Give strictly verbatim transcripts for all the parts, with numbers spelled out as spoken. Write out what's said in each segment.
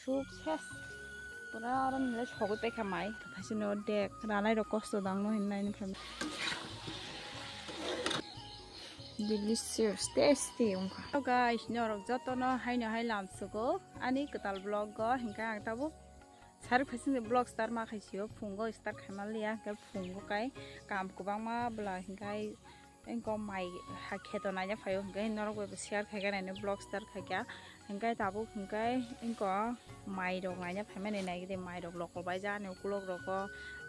Suk ses. Pura oro nile sogwi paikha mai. Thaisino dek ranai rok kosto dangno hinwi naini phaimani. Delicious, tasty wngkha. Hello guys, norok jotono haino hai lamsugo ani kwtal vlog o, hinkhe ang tabuk sarik phaisingni vlog start ma khaisio, phungo start khaima liya, hinkhe phungo kai kam kwbangma bwla hinkhe Engko mai ha kheto naina phaio, hinkhe norok bai bo share khaikha, naina vlog start khaikha, hinkhe tabuk hinkhe engko mai rok naina phaimani naigidi, mai rok lokol bai jani ukulok rogo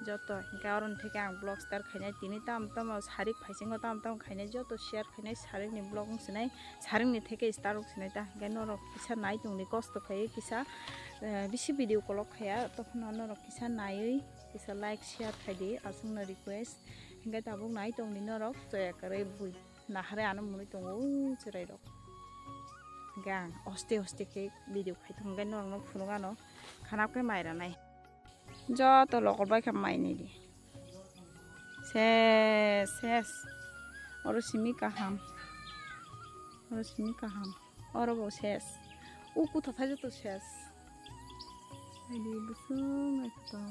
joto, hinkhe aroni theke ang vlog start khainai, tini tam tamo sarik phaisingo tam tam khainai, joto share khainai sarikni vlog wng sinai, sarikni theke start wng sinai ta, hinkhe norok kisa nai tongdi, kosto khaiwi kisa, eh, bisi video kolok khaiya, tokhono norok kisa naiwi kisa like share khaidi, aswkno request. Hinkhe tabuk nai tongdi norok, choya kwrwi bui nahare ano mwnwi tongo, o chwrai rok. Hinkhe ang oste oste khe video khai tongo, hinkhe norokno phunuk ano khana khe mai ranai. Joto lokol bai kha mai nai di. Ses, ses. Oro simi kaham. Oro simi kaham. Oro bo ses. O kutha thai joto ses. Naidi bwswng naithotok.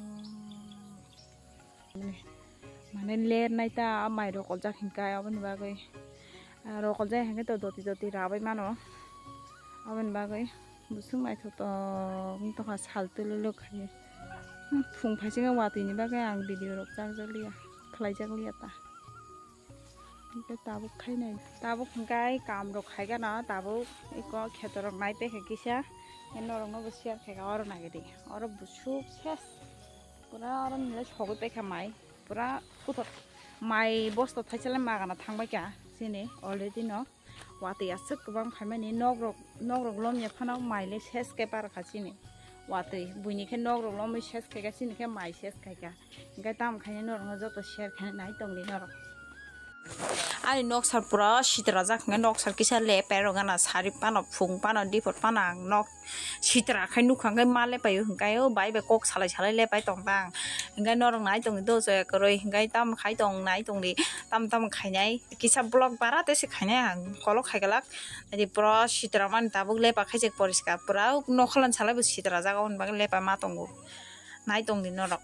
Mane ler nai ta, a mai rokoljak hinkai, aboni bagwi, ah, rokoljak hinkhe to doti doti rabai mano, aboni bagwi bwswng naithotok wng tongkha sal twlwlwk khai. Hmm, phung phaisingo watwi ni bagwi ang video rok chakjak liya, khlaijak liya ta. Hinkhe tabuk khainai. Tabuk hinkhe kam rok khaigana, tabuk eko kheto rok nai pekha kisa. Norok no bo share khaika oro nagidi. Oro busuk ses. Pura oro nile sogwi pekha mai. Pura kuthok mai bosto thaisale magana thangbaikha chini already no. Watwi aswk kwbang phaimani nok rok, nok rok lomya phano mai le ses khe parkha chini. Watwi buini khe nok rok lomwi ses khaika chini khe mai ses khaika. Hinkhe tamo khainai norokno joto share khainai nai tongdi norok. Ani noksar pura sitrajak hinkhe noksar kisa lepai rok gana sari pano phung pano dipor pano ang nok sitra khai nukha hinkhe ma lepaio hinkhe o bai bai kok salai salai lepai tongkha ang. Hinkhe norok nai tongdi do joya kwrwi hinkhe tamo khai tong nai tongdi tamo tamo khainai kisa vlog bara tei se khainai ang kolok khai glak. Adi pura sitra mani tabuk lepa khai se poriskar pura nokholan salai bo sitrajak aboni bagwi lepa ma tongo. Nai tongdi norok.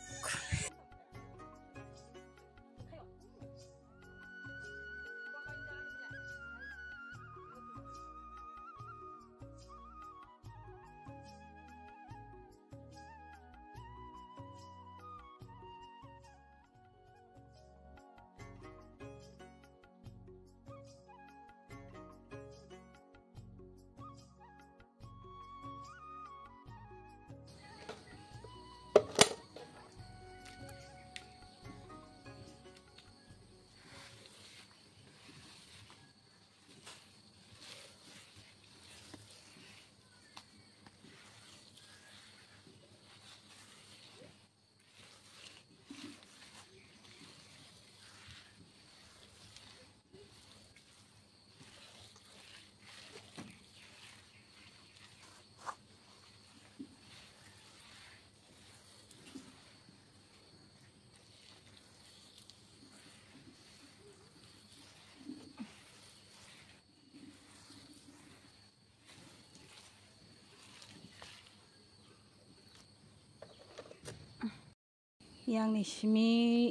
Yang ni simi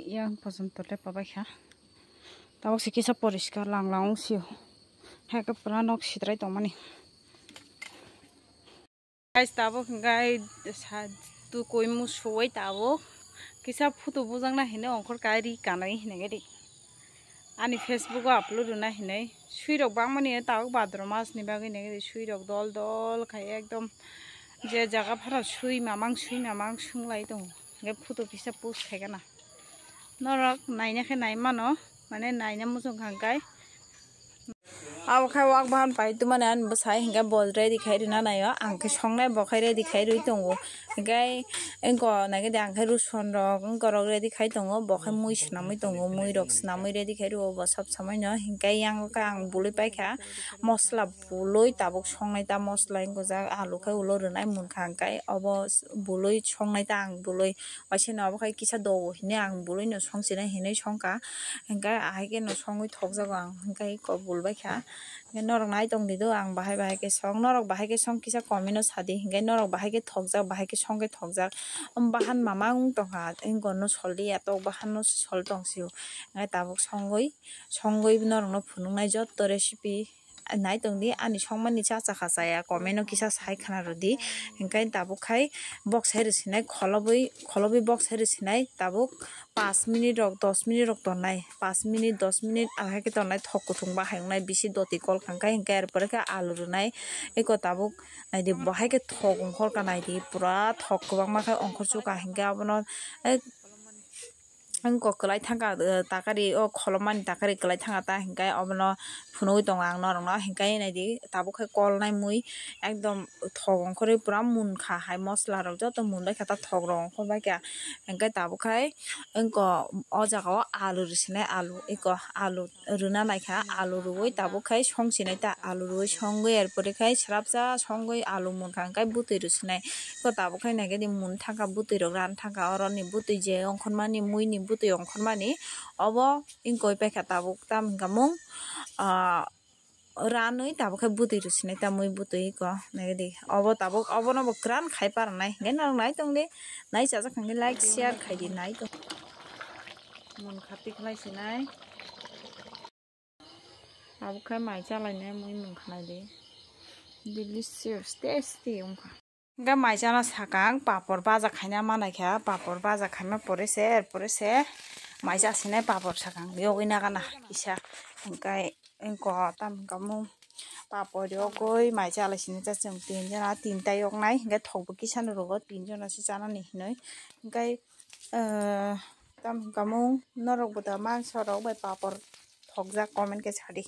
yang pojonto lepa bai kha. Tabuk se kisa poriskar lang lang wng sio. Hai khe pura nok sitrai tongmani. Guys, tabuk hingkai sa tukui musuwi tabuk kisa photo bujakna hinwi ongkhor kai ri kanwi hinwi di. Ani Facebook o upload rwna hinwi swi rok bangmani tabuk bhadra mas ni bagwi hinwi di swi rok dol dol khai ekdom je jaga phano swi mamang swi mamang swng lai tongo. Hingke photo kisa post khaikha na. Norok naina khe nai mano, mane naina muchung kha hingkai. Abo khe wak bahan pai tumani ani bwsai hingke bo ready khai rwna naio. Ang khe songnai bo khai ready khai rwi tongo. Hingke engko naikhe de ang khe ruson rok engko rok ready khai tongo. Bo khe mui swnamwi tongo, mui rok swnamwi ready khai rwo bo sab samai no. Hingke yang khe ang bului paikha mosla bului tabuk songnai ta mosla engko jak alu khe ulo rwnai munkha hingke obo bului songnai ta ang bului. Waisa no obo khai kisa do hinwi ang bului no song sinai hinwi songkha. Hingke ahai khe no songwi thokjago ang, hingke kobul bai kha. Hinkhe norok nai tong di do, ang bahai bahai khe song, norok bahai khe song kisa comment o sa di, hinkhe norok bahai khe thokjak, bahai khe song khe thokjak. Bahan mama wng tongkha, wng kono sol di ya, tok bahan no sol tong sio. Hinkhe tabuk songwi, songwi norok no phunuk nai joto recipe. Nai tong di, ani songmani cha cha kha chaya, comment o kisa sai khna rw di. Hinkhe tabuk khai bok sai rw sinai, kholobwi, kholobwi bok sai rw sinai, tabuk paanch minute rok, dos minute rok tongnai, paanch minute, dos minute, ahai khe tongnai, thok kuthung bahai wngnai, bisi doti kol kha, hinkhe, hinkhe er pore khe alu rwnai, eko tabuk nai di, bo hai khe thok ongkhor kha, nai di, pura thok kwbangma khe ongkhor su kha, hinkhe abono, eh, wngkok kwlai thangkha, eh, takari, o kholomani takari kwlai thangkha ta, hinkhe obono phunugwi tongo ang norokno, hinkhe nai di, tabuk khe kolnai mui ekdom thok ongkhorwi pura munkha hai, mosla rok joto munbaikha ta, thok rok ongkhorbaikha, hinkhe tabuk khai wngkok o jaga o alu rwsinai, alu eko alu rwna naikha, alu rwui tabuk khai songsinai ta, alu rwui songwi er pore khai srapsa songwi alu munkha, hinkhe bwtwi rwsinai. Ko tabuk khai naikhe di mun thangkha, bwtwi rok ran thangkha, oroni bwtwi je ongkhormani, muini bwtwi ongkhormani, obo wngkoi paikha tabuk, tamo hinkha mung, ah, ranwi tabuk khai bwtwi rwsinai, tamwi bwtwi ko naikhe di. Obo tabuk, obono bo kwran khai parnai, hinkhe norok nai tong di, nai chajak hinkhe like, share khai di, nai tong. Munkha tikhlai sinai. Tabuk khai mai chalainai mui munkha nai di. Delicious, tasty wngkha. Hinkhe mai chana sakang papor baja khaina manaikha, papor baja khaima pore se, er pore se mai chasinai papor sakang yogwi nagana kisa. Hinkhe wngko tam hinkhe mung papor yogwi mai chalai sini cha chwng tin jona, tinta yoknai, hinkhe thokbo kisa ni rogo tin jona se chanani hinwi. Hinkhe, eh, tam hinkhe mung norok bo da mangso rok bai papor thokjak comment khe sadi.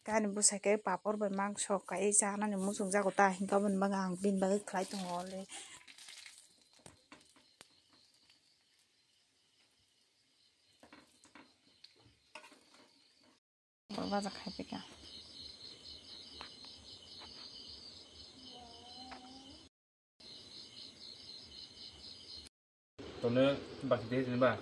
Kani bwsai khe papor bai mangso kai chanani muchungjago ta, hinkhe aboni bagwi ang bini bagwi khlai tongo le. Papor baja khai phaikha. Tono basi de ba.